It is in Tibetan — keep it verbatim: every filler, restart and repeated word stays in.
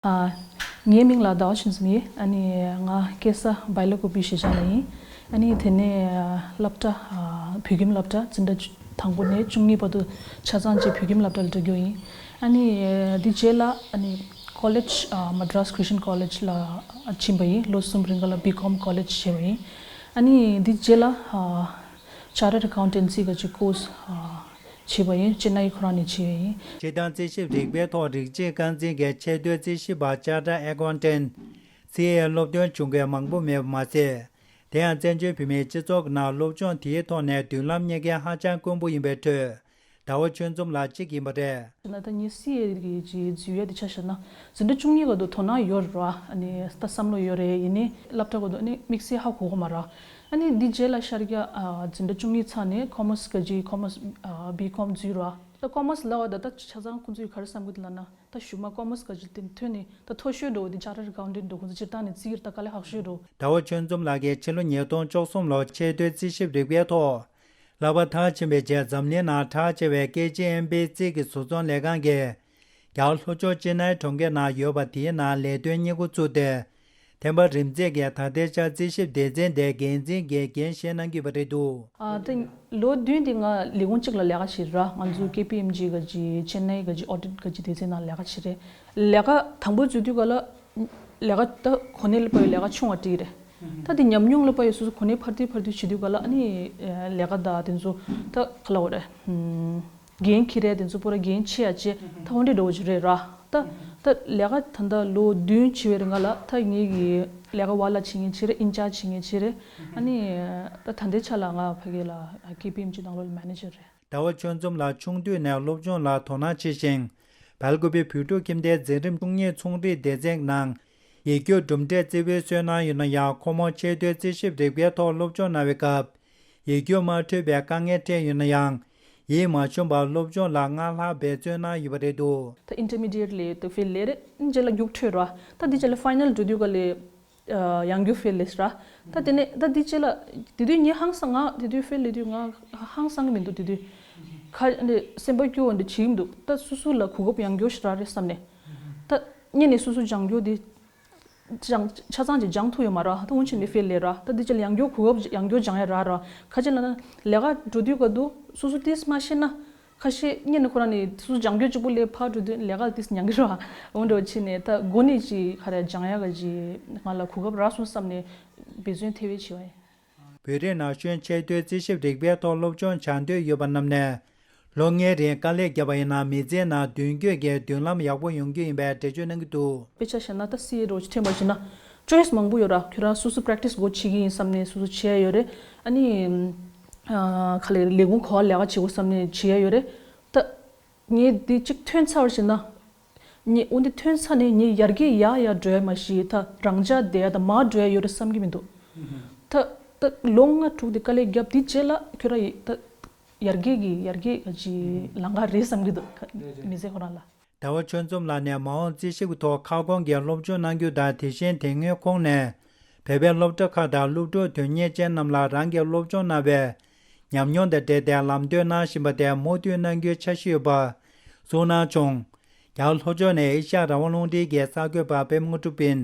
ཨ། ངའི་མིང་ལ་ཟླ་བ་ཆོས་འཛོམས་ཡིན། ཨ་ནི་ང་སྐྱེས་ས་སྦེལ་ཀོབ་པི་གཞིས་ཆགས་ལ་ཡིན། ཨ་ནི་དེ་ནས་ཨ་སློབ་གྲྭ་ཨ་བོད་ཁྱིམ་སློབ་གྲྭ་འཛིན་གྲྭ་བཅུ་དང་པོ་ནས་བཅུ་གཉིས་བར་དུ་ཆ་ཚང་བཅས་བོད་ཁྱིམ་སློབ་གྲྭ་ལ་འགྲོ་རྒྱུ་ཡིན། ཨ་ནི་ཨ་དེ་རྗེས་ལ་ཨ་ནི་ཀོ་ལེཇ་ཨ་Madras Christian College ལ་ཕྱིན་པ་ཡིན། ལོ་གསུམ་རིང་ག་ལ་བི་ཀོམ་ཀོ་ལེཇ་བྱས་པ་ཡིན། ཨ་ནི་དེ་རྗེས་ལ་ཨ་Chartered Accountancy ག་ཅིག་ཀོར་སི་ཨ་བྱས་པ་ཡིན། ཅེ་ནའི་ཁོ་རང་ནས་བྱས་པ་ཡིན། སྤྱིར་བཏང་རྩིས་ཞིབ་རིག་པའི་ཐོག་རིགས་གཅིག་རྐང་འཛིན་གྱི་ཆེས་མཐོའི་རྩིས་ཞིབ་པ་Chartered Accountant ཚིག་ཡས་སློབ་ཐོན་བྱུང་མཁན་མང་པོ་མེད་པ་མ་ཟད། དེ་ཡང་བཙན་བྱོལ་བོད་མིའི་སྤྱི་ཚོགས་ཀྱི་ནང་སློབ་སྦྱོང་དེའི་ཐོག་ནས་མདུན་ལམ་རྙེད་མཁན་ཧ་ཅང་དཀོན་པོ་ཡིན་པའི་ཁྲོད། ཟླ་བ་ཆོས་འཛོམས་ལགས་གཅིག་ཡིན་པ་རེད། ད་ངས་སི་ཨེ་གི་ཅིག་འཛུལ་ཡ་དེ་ཆ་བཞག་ན། འཛིན་གྲྭ་བཅུ་གཉིས་སྐབས་དུ་དོ་སྣང་ཡོད་རེད་བ། ཨ་ནི་ད་བསམ་བློ་ཡོད་རེད། ཡིན་ནའི་སློབ་གྲྭ་སྐབས་དུ་ཨ་ནི་དམིགས་བསལ་ཧ་གོ་གི་མ་རེད། ཨ་ནི་འདི་རྗེས་ལ་ཤར་རྒྱག་ཨ་འཛིན་གྲྭ་བཅུ་གཉིས་ཚར་ནས་ཀོ་མར་སི་ག་ཅིག་ཀོ་མར་སི་ཨ་བི་ཀོམ་འཛུལ་རེད་བ། ད་ཀོ་མར་སི་ལབ་པ་ད་ད་ཆ་ཚང་ཁོང་ཚོས་ག་རེ་བསམ་གི་འདུག་ལབ་ན། ད་གཞུག་མ་ཀོ་མར་སི་ག་ཅིག་དེ་ཐོན་ནས་ད་མཐོ་ཤོས་འགྲོ་དེ་Chartered Accountant འགྲོ། ཁོང་ཚོ་སྤྱིར་བཏང་ནས་རྩིས་ཀྱི་ད་དཀའ་ལས་ཁག་ཤོས་འགྲོ། ཟླ་བ་ཆོས་འཛོམས་ལགས་ཀྱིས་ཕྱི་ལོ་ཉིས་སྟོང་བཅུ་གསུམ་ལོར་ཆེས་མཐོའི་རྩིས་ཞིབ་རིག་པའི་ཐོག་བསླབ་པ་མཐར་ཕྱིན་པའི་རྗེས་འཛམ་གླིང་ནང་གྲགས་ཆེ་བའི་སྐད་ཆའི་ཨེམ་པའི་རྩིས་ཀྱི་བཟོ་ཚོང་ལས་ཁང་གིས་རྒྱ་གར་ལྷོ་ཕྱོགས་ཅེ་ནའི་གྲོང་ཁྱེར་ནང་ཡོད་པ་དེའི་ནང་ལས་དོན་གཉེར་འགོ་བཙུགས་ཏེ། ཐེམ་པ་རིམ་འཛེགས་ཀྱིས་ད་ལྟའི་ཆར་རྩིས་ཞིབ་སྡེ་ཚན་དེའི་འགན་འཛིན་གྱི་འགན་བཞེས་གནང་གི་ཡོད་པ་རེད་འདུག་ཨ་ད་ལོ་བདུན་དེ་ང་ལས་ཁུངས་གཅིག་ལ་ལས་ཀ་བྱས་ར། ང་ཚོ་ཀེ་པི་ཨེམ་ཇི་ག་ཅིག་ཅེ་ནའི་ག་ཅིག་ཨོ་ཌིཊ་ག་ཅིག་སྡེ་ཚན་ནང་ལས་ཀ་བྱས་རེད། ལས་ཀ་དང་པོ་འཛུལ་དུས་ག་ལ་ལས་ཀ་ད་གོ་གནས་ལ་དཔག་ཡོད་ལས་ཀ་ཆུང་བ་བྲིས་རེད། ད་དེ་ཉམས་མྱོང་ལ་དཔག་ཡོད་སོ་སོ་གོ་གནས་འཕར་དུས་འཕར་དུས་བྱེད་དུས་ག་ལ་ཨ་ནི་ལས་ཀ་ད་དེ་ཚོ་ད་ག་ལ་བ་རེད། འགན་འཁྱེར་ཡ་དེ་ཚོ་པོ་ར་འགན་ཆེ་ཡ་ཆེ་ད་འོ་འདྲས་འགྲོ་བ་ཅིག་རེད་ར། ད་ད་ལས་ཀ་ད་ལྟ་ལོ་བདུན་བྱས་པའི་རིང་ལ་ད་ངེད་ཀྱི་ལས་ཀ་བ་ལ་བྱེད་མཁན་ཆེ་རེད། ཨིན་ཅར་བྱེད་མཁན་ཆེ་རེད། ཨ་ནི་ད་ད་ལྟའི་ཆ་ལ་ང་ཕ་གི་ལ་ཀེ་པི་ཨེམ་ཇི་ནང་ལོགས་ལ་མེ་ནེ་ཇར་རེད། ཟླ་བ་ཆོས་འཛོམས་ལགས་ཆུང་དུས་ནས་སློབ་སྦྱོང་ལ་དོ་སྣང་ཆེ་ཞིང་། སྦེལ་ཀོབ་པའི་བོད་ཕྲུག་ཁྱིམ་སྡེའི་འཛིན་རིམ་བཅུ་གཉིས་ཚོང་རིག་སྡེ་ཚན་ནང་ཡིག་རྒྱུགས་གྲུབ་འབྲས་རྩེ་བའི་སོལ་གནང་ཡོད་ན་ཡང་། ཁོ་མོ་ཆེས་མཐོའི་རྩིས་ཞིབ་རིག་པའི་ཐོག་སློབ་སྦྱོང་གནང་བའི་སྐབས། ཡིག་རྒྱུགས་མ་འཕྲོད་པའི་དཀའ་ངལ་འཕྲད་ཡོད་ན་ཡང་། ཡིད་མ་ཆུང་པར་སློབ་སྦྱོང་ལ་སྔར་ལྷག་འབད་བརྩོན་གནང་ཡོད་པ་རེད་འདུག་ད་ཨིན་ཊར་མི་ཌི་ཡེཊ་ལ་ད་ཕེལ་ལས་རེད། རྗེས་ལ་རྒྱུགས་འཕྲོད་ར། ད་འདི་རྗེས་ལ་ཕའི་ནལ་འགྲོ་དུས་ག་ལས་ཡང་རྒྱུགས་ཕེལ་ལས་ར། ད་དེ་ནས་ད་འདི་རྗེས་ལ་དེ་དུས་ངས་ཧང་སང་། ང་དེ་དུས་ཕེལ་ལས་དུས་ང་ཧང་སང་གི་མི་འདུག་དེ་དུས་ཁ་འདི་སེམས་པ་སྐྱོ་བོ་འདི་བྱེད་ཀྱི་མི་འདུག་ད་སོ་སོ་ལ་གོ་སྐབས་ཡང་རྒྱུགས་ཤིག་རག་རེད་བསམ་ནས། ད་སྔོན་ནས་སོ་སོ་སྦྱང་རྒྱུ་དེ་སྦྱང་ཆ་ཚང་ཅིག་སྦྱང་ཐུབ་ཡོད་མ་རེད། ད་སྔོན་ཆད་ནས་ཕེལ་ལས་ར། ད་འདི་ཅི་ལ་ཡང་སྐྱོ་གོ་སྐབས་ཡང་སྐྱོ་སྦྱང་ཡ་རག་ར། ཁ་ཅིག་ལ་ན་ལས་ཀ་འགྲོ་དུས་ག་དུ་སོ་སོ་ཏིས་མ་ཤེས་ན་ཁ་ཤས་སྔོན་ནས་ཁོ་རང་ནས་སོ་སོ་སྦྱང་རྒྱུ་གཅིག་པུ་ལས་ཕར་འགྲོ་དུས་ལས་ཀ་ཏིས་ཉང་གི་ར། འོ་འདྲ་བྱས་ནས་ད་འགོ་ནས་ཅིག་ག་རེ་སྦྱང་ཡ་ག་ཅིག་ང་ལ་གོ་སྐབས་རག་སོང་བསམ་ནས་འབད་བརྩོན་དེ་བས་བྱས་པ་ཡིན། བོད་རིགས་ན་གཞོན་ཆེས་མཐོའི་རྩིས་ཞིབ་རིག་པའི་ཐོག་སློབ་སྦྱོང་སྦྱང་འདོད་ཡོད་པ་རྣམས་ནས། ལོ་ལྔའི་རིང་དཀའ་ལས་བརྒྱབ་པ་ཡིན་ན་མི་ཚེའི་ནང་མདུན་སྐྱོད་ཀྱི་མདུན་ལམ་ཡག་པོ་ཡོང་རྒྱུ་ཡིན་པའི་འགྲེལ་བརྗོད་གནང་གི་འདུག་དཔེ་ཆ་བཞག་ན་ད་སི་ཨེ་འདྲ་བོ་ཅིག་ཐོན་པ་ཡིན་ན་ཅོའི་སི་མང་པོ་ཡོད་ར། ཁྱོད་རང་སོ་སོ་པེ་རེག་ཊི་སི་འགོ་བྱེད་ཀྱི་ཡིན་བསམ་ནས་སོ་སོ་བྱེད་ཡ་ཡོད་རེད། ཨ་ནི་ཨ་ག་ལེ་ལས་ཁུངས་ག་པར་ལས་ཀ་བྱེད་དགོས་བསམ་ནས་བྱེད་ཡ་ཡོད་རེད། ད་ངས་འདི་གཅིག་ཐོན་ཚར་བ་ཡིན་ན། ངས་འོ་འདི་ཐོན་ཚར་ནས་ངས་ཡར་རྒྱས་ཡར་ཡར་འགྲོ་ཡ་མ་གཞི་ད་རང་འཇགས་བསྡད་ཡ་ད་མར་འགྲོ་ཡ་ཡོད་རེད་བསམ་གྱི་མི་འདུག་ད་ད་ལོ་ལྔ་དྲུག་དེ་དཀའ་ལས་བརྒྱབ་དེ་རྗེས་ལ་ཁྱོད་རང་ཡི་ད་ཡར་རྒྱས་ཀྱི་ཡར་རྒྱས་ཀྱི་ལམ་ཁ་རེད་བསམ་གྱི་འདུག་མི་ཚེ་ཁོ་རང་ལ། ཟླ་བ་ཆོས་འཛོམས་ལགས་ནས་མ་འོངས་རྩིས་ཞིབ་ཀྱི་ཐོག་ཁ་སྐོང་གི་སློབ་སྦྱོང་གནང་རྒྱུ་དང་། དེ་བཞིན་དེ་སྔོན་ཁོང་ནས་བོད་པའི་སློབ་གྲྭ་ཁག་དང་སློབ་ཕྲུག་དོན་གཉེར་ཅན་རྣམས་ལ་རང་གི་སློབ་སྦྱོང་གནང་བའི་ཉམས་མྱོང་དང་འབྲེལ་ཏེ་ལམ་སྟོན་གནང་བཞིན་པ་དེ་མོས་མཐུན་གནང་རྒྱུའི་འཆར་གཞི་ཡོད་པ་གསུངས་གནང་བྱུང་། རྒྱ་གར་ལྷོ་ཕྱོགས་ནས་ཨེ་ཤ་ཡ་རང་དབང་རླུང་འཕྲིན་གྱི་གསར་འགོད་པ་པད་མ་དངོས་གྲུབ་ཡིན།